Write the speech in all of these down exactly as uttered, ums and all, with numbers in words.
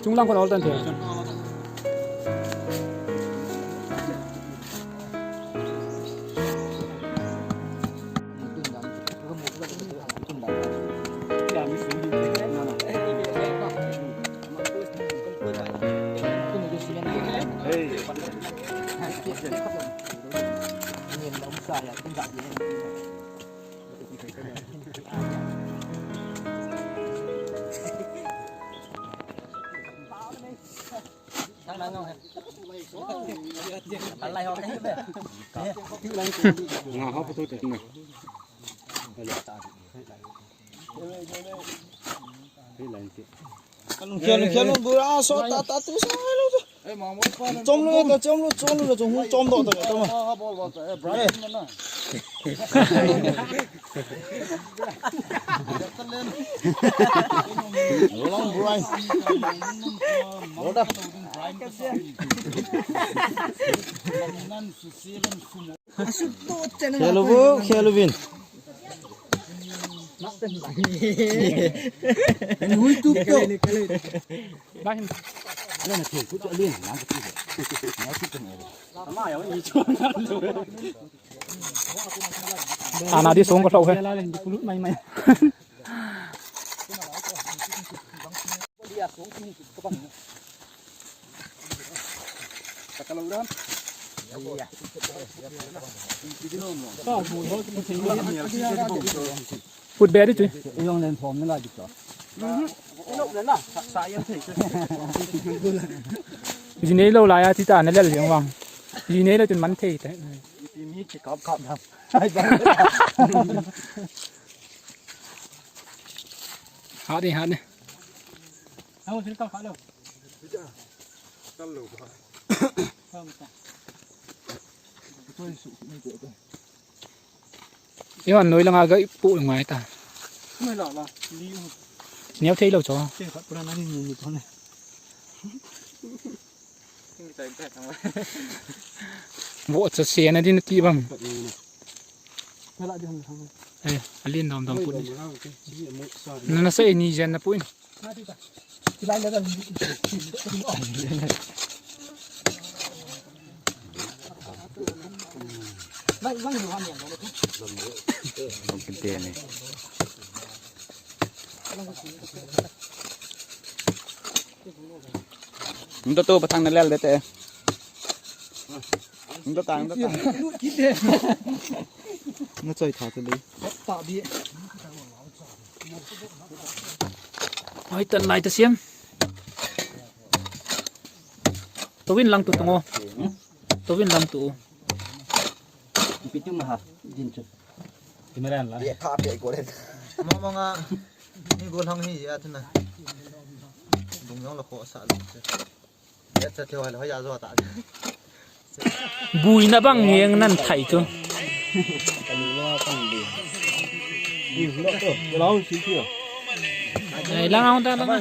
Chunglang kon all tan the. Nga ho pa tu te na. Hello. Hey, line ke. Kalung kia, lung kia, lung bura, so ta, ta, tu, so, hello, so. Chom lo, ta, chom lo, chom lo, chom, chom do, ta, ta, ma. Long Brian. Lo da. Khelo bo, khelo bin. Hui tup to. Ana di song ko tau he. Put beri tu. Jinei lo la ya ti ta na lel jeng wang. Jinei lo tun man thei te. Ha de, ha de. Iwan noi langa ga ipu ngai ta. Noi la la. Li u. Neo thei lo cho. Te khat pura na ni ni to ne. Bo cha se na din ti bam. Kala di hang hang. Eh, alin dom dom put. Na na sa ni jen na put. Nda tu patang na lel de te. Nda ta, nda ta. Na choi tha tu le. Hoi tan lai ta siam. Tawin lang tu tungo. Tawin lang tu. Pitu maha din chu. Timeran la. Ye kha pe ko le. Mo mo nga. Ni go lang hi ya tuna. Dung yong la ko sa lu. Buina bang ngeng nan thai chu. Ai, lang ang ta, lang ang.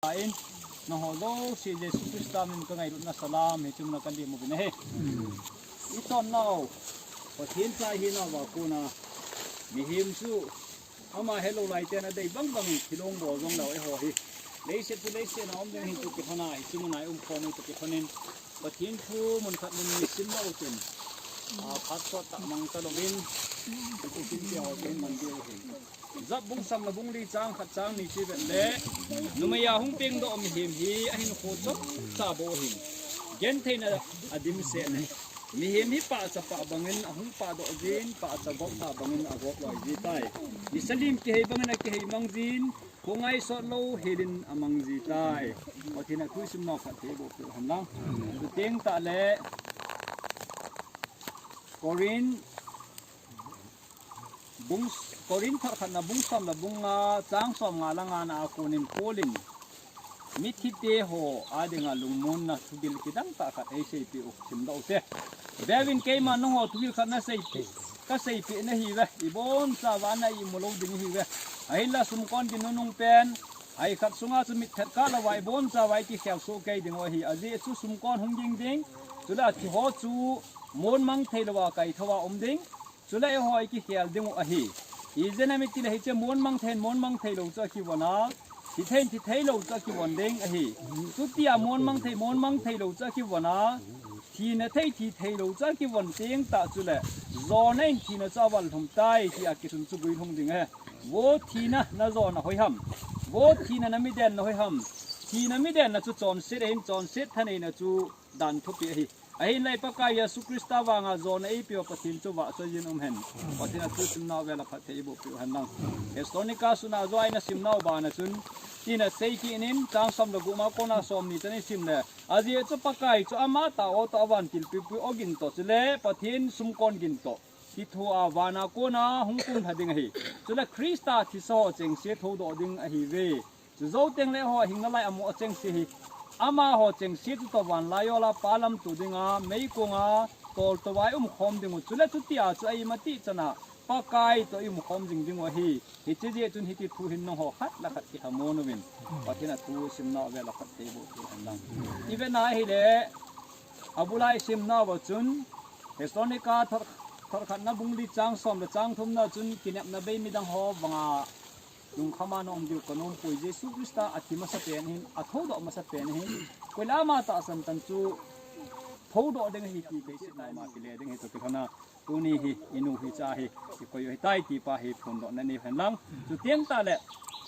In, nangho jouse Jesu Christa min ka ngailutna salam hi chunga ka lim uvin ahi. I chonnau, Pathen cha i hinau va kona, mihem chu ama helou laiten adei bang bangin thilong bol jong lou eiho hi. Leiset chu leiset a um ding hi chu kilhona hi, chu muna i um khom hi chu kilhonin. Pathen thu mun khat mun ni sim lou chun, a, phat sot tah mang talouvin, tu kin tia ho kin mang diu hin. Job bung som le bung li chang khat chang ni chu vet le, numei a hung pengdoh mihem hi ahinkho chomcha bou ahin, gentheina adimset in ahi. Mihem hi pahcha pah bangin ahung pahdoh jin, pahcha gop tah bangin agop loi ji tai. Nisa lim kihei bangin akihei mang jin, kho ngaisot lou helin amang ji tai. Pathen a thu i simnau phatthei eiboh peh u hen lang. Chuteng tahle Corinth bung, Corinth thot khatna bung som le bung nga, chang som nga le nga na a konin Paul in mithite ho adinga lungmonna thugil kidang tah khat eiseipeh u simdoh u hite. Veuvin, keiman nangho thugil khat na seipeh, ka seipeh nahiuve, ibonchauva na imu lou ding ahiuve. Ahinla sumkon gin nunung pen, hei khat sunga chu mitthat kah louva ibonchauva i kikhel soh kei diu ahi. Ajeh chu sumkon hung ging ding, chule athi ho chu mon mang thei louva kaithouva um ding. Chule eiho i kikhel diu ahi. Ijeh inem itile hiche mon mang thei, mon mang thei lou chu akivon a, thi thei, thi thei lou chu akivon ding ahi. Chutia mon mang thei, mon mang thei lou chu akivon a, thina thei, thi thei lou chu akivon teng tah chule, jona in thina chu aval lhum tai tia kisun chu guilhung ding ahi. Vo thina, na jona hoi ham? Vo thina, na midenna hoi ham? Thina midenna chu chonset ahin, chonset thaneina chu dan thupi ahi. Ahinla i Pakai Jesu Christa vanga jona eipeuva Pathen chu vahchoi jin um hen. Pathen a thu simnau vela phatthei eiboh peh u hen lang. Thessalonica sung a joh a i na simnau bana chun, tin asei kit in, chang som le gup a kona som ni chan i sim le. Ajeh chu Pakai chu amatah o toh, avantil puipui o gin toh, chule Pathen sumkon gin toh, kithua vana kona hung kumlha ding ahi. Chule Christa thisa ho chengse thoudoh ding ahiuve. Chujou tengle eiho hing nalai amoh chengse hi amaho chengse chu toh vanlai ola Pa lamto dinga, meikong a toltou a i umkhom diu, chule chutia chu a imatih chana Pakai toh i umkhom jing diu ahi. Hiche jeh chun hiti thu hin nangho khat le khat kilhamon uvin, Pathen a thu simna vel a khat teiboh thei hen lang. I vena ahile, abula i simna uva chun, Thessalonica thot, thot khatna bung li chang som le chang thumna chun kinepna bei midang ho banga lungkhama na um diu kanompoi, Jesu Christa athi masapen hin, athoudoh masapen hin, koilam a tahsan tan chu thoudoh ding ahi ti leiset a ima kile ding ahi toh kilhona, tuni hi, inu hi cha hi, i koi u hitai ti pa hi phondohna nei hen lang. Chuteng tahle,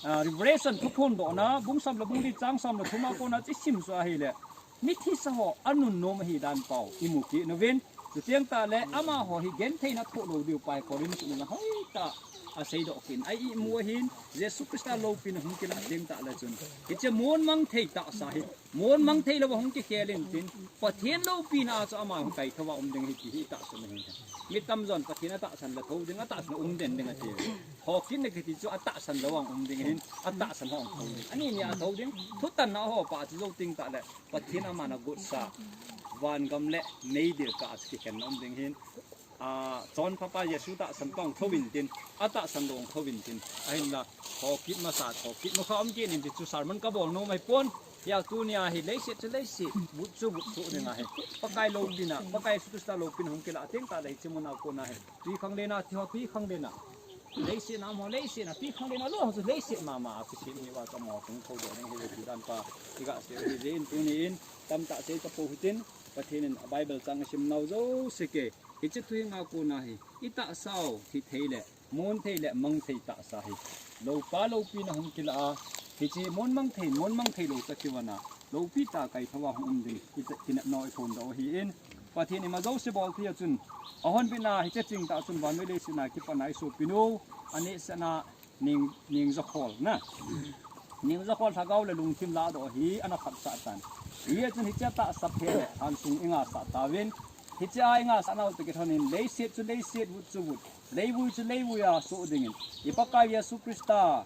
ah, Revelation thu phondohna, bung som le bung li chang som le thum a kona chu i sim chu ahile, mithisa ho anunnom ahi dan pau i mu kit uvin. Chuteng tahle, amaho hi gentheina thoh lou diu pa hi Corinth sunga hoitah a seidoh kit in. A imu ahin, Jesu Christa loupina hung kilah teng tahle chun, hiche monmang thei tahsa hi, monmang thei louva hung kikhel intin, Pathen loupina a chu ama hung kaithouva um ding ahi ti hi i tahsan ahi. Mi tamjon Pathen atahsan le thou ding, atahsan um den ding ati. Thokitna kiti chu atahsan louva um ding ahin, atahsan ho thou ding. Ani nia thou ding, thutanna ho pa chu jou teng tahle, Pathen aman agotsa, vangam le meidil kah a chu kikhenna um ding ahin, a, chonpha pa Jesu tahsan pa hung thou intin, atahsan lou hung thou intin, ahinla, thokit masa, thokit makha um kit intin chu sermon kabol nom ahipon, hia tunia hi leiset chu leiset, vut chu vut soh ding ahi. Pakai loupina, Pakai Jesu Christa loupina hung kilah teng tahle hiche muna kona hi, twikhanglen a thi ho twikhanglen a, leiset a um ho leiset a, twikhanglen a lou ho chu leiset mama a kisem hi uva chu amaho hung thoudoh ding ahi ti dan pa, i gasei u ahi jeh in tuni in, tamtah sei tapou hitin, Pathen in a Bible chang i simnau jouse kei, hiche thu hi nga kona hi, i tahsau, thi thei le, mon thei le, mang thei tahsa hi, loupa loupina hung kilah a, hiche monmang thei, monmang thei lou toh kivana, loupi tah kaithouva hung um ding, i ta, kinepnau i phondoh u ahin, Pathen in ima jouse bol thei a chun, ahonbitna hiche chingtah chun vannoi leiset a kipana i sopinu, anehsetna Ning, Ningjakhol na. Ningjakhol lhagao le lungthim lahdoh hi ana khatsah tan. Hijeh chun hiche tahsa phe le hansung i ngasah tauvin. Hiche a i ngasah nau toh kilhonin leiset chu leiset, vut chu vut, leivui chu leivui a soh dingin, i Pakai Jesu Christa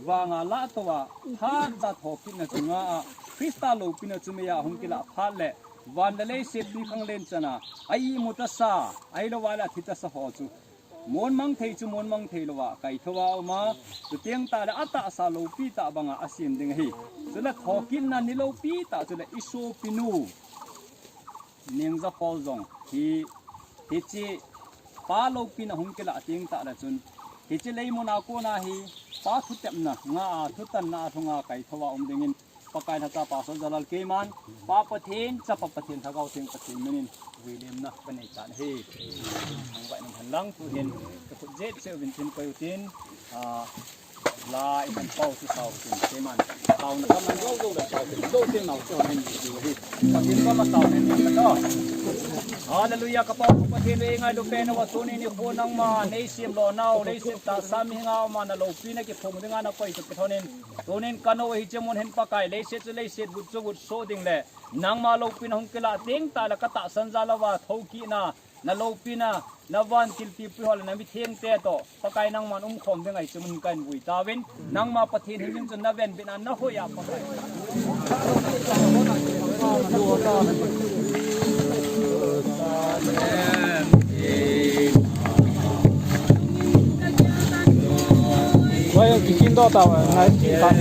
vanga lahtouva, phatcha thokitna chunga a, Christa loupina chu meiya hung kilah phat le, van le leiset twikhanglen chana a imu tasa, ahilouva le athi tasa ho chu, monmang thei chu monmang thei louva kaithouva uma, chuteng tahle atahsa loupi tah banga asem ding ahi. Chule thokitna ni loupi tah chule i sopinu Ningjakhol jong hi, hiche pa loupina hung kilah teng tahle chun, hiche leimuna kona hi pa thutepna nga a, thutanna a lhunga kaithouva um dingin, Pakai lhacha Pastor Jalal keiman, Pa Pathen, Chapa Pathen, Lhagao Theng Pathen minin vuilemna kanei tan ahi. Hung vainom hen lang tuhin, kakhut jet cheh uvin tin koi utin, a, la i kan pau chu sao tin, keiman taona kaman jou jou le sao tin, jou tin nau chu hen ni chu hi. Pathen koma taona hin ka to. Hallelujah, ka Pau Pathen, ve ngailu pen uva tuni nikho nangma nei semlou nau, leiset tahsa mihinga uma na loupina kiphong dinga nakoi toh kilhonin, tunin kano hiche mun hin Pakai, leiset chu leiset, vut chu vut soh ding le, nangma loupina hung kilah teng tahle katahsan jal uva thoukitna, na loupina, na vantil tipui ho le na mithengte toh, Pakai nangman umkhom ding ahi hiche mun hin kahin vui tauvin, nangma Pathen hing chun na venbitna nahoi a Pakai. Wai, kikin doh tauva, ngai, kikan.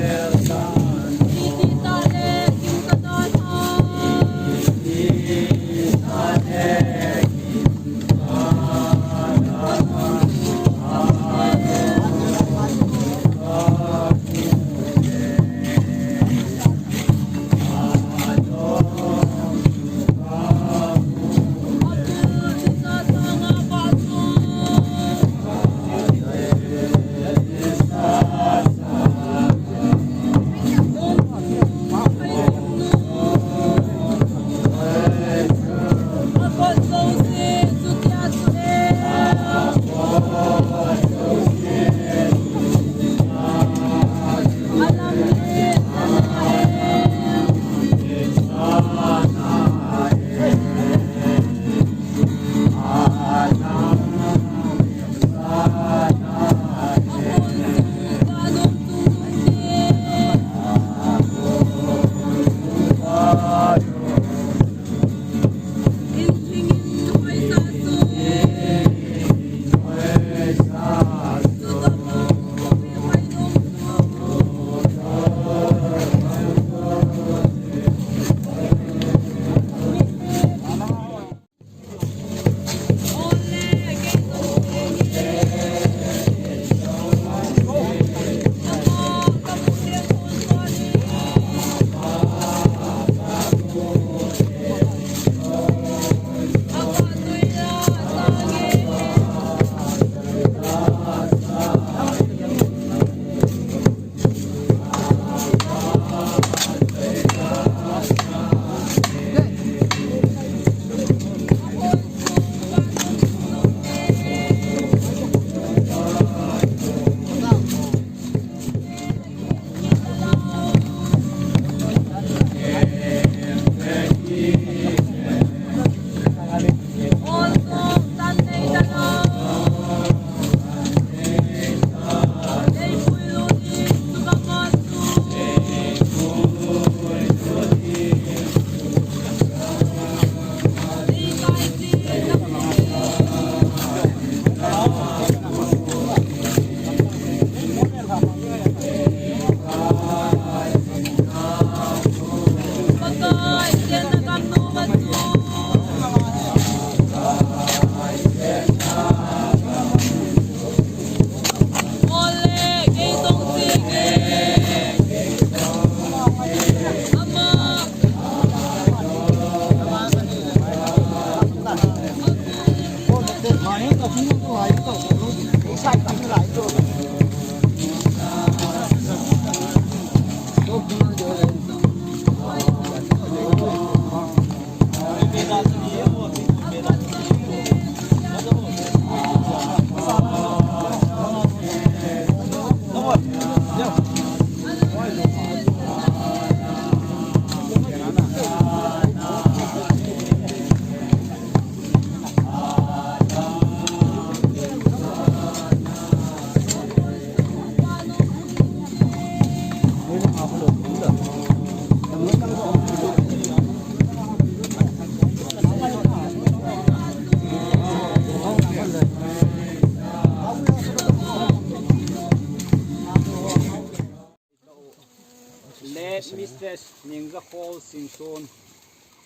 Mistress Nengzakhol Singson,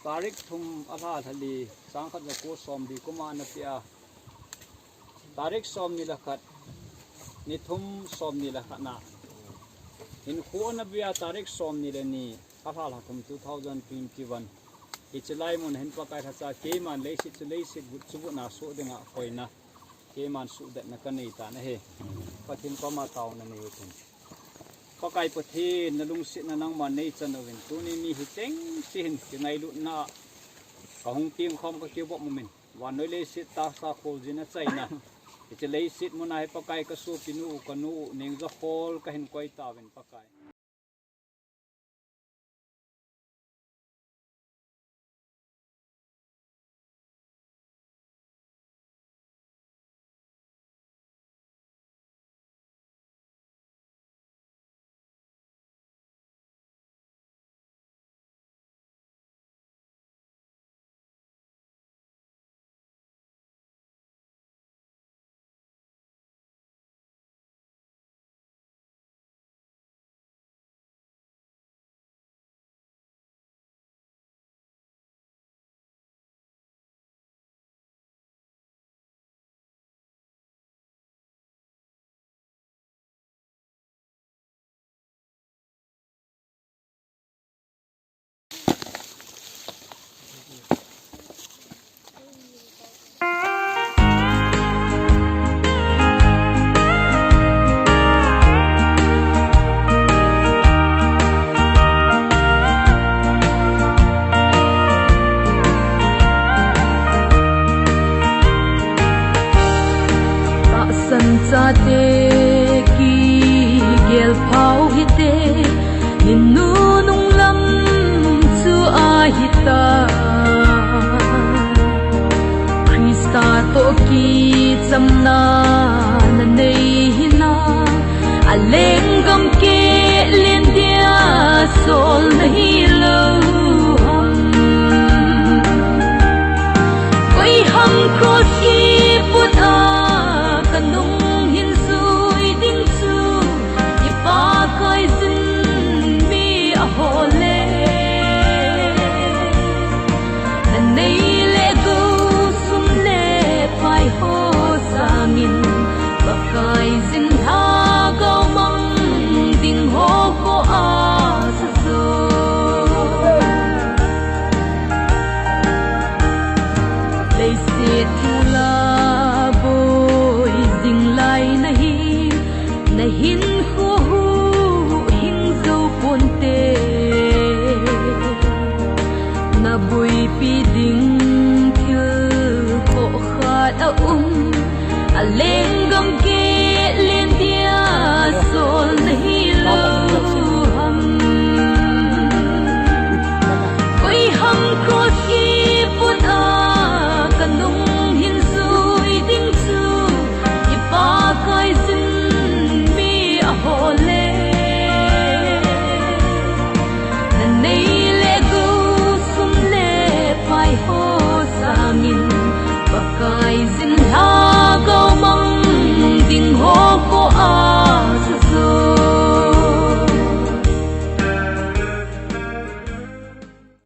tarik thum, alha lha li, sangkhat jako somli kum a ana pia. Tarik somni le khat, ni thum somni le khat na. Hinkho ana bia tarik somni le ni, alha lha thum two thousand twenty-one. Hiche lai mun hin Pakai lhacha keiman leiset chu leiset, gut chu gut na soh dinga koina. Keiman suhdetna kanei tan ahi. Pathen koma taona nei utin. Pakai Pathen, nalungsetna nangman neichan uvin. Tuni mi hi chengse hin kingailutna kahung pengkhom kakivop umin. Vannoi leiset tahsa kholjin achaina. Hiche leiset muna hi Pakai kasopinu u, kanu u, Nengzakhol kahin koi tauvin Pakai. Tahsan chate kigel phau hite, ninu nunglam chu ahita. Christa toh kichamna nanei hina, alenggam kelen dia sol nahilou ham. Koi ham cross kiput a kanung hin jui ding chu, i Pakai jin mi ahole. Nanei le gou sum le pai ho sangin, Pakai jin lhagao mang ding ho ko asa jo. Leiset thilha boi jing lai nahi, nahinkho huhhing jou ponte. Naboipi ding thil khoh khat aum, aleng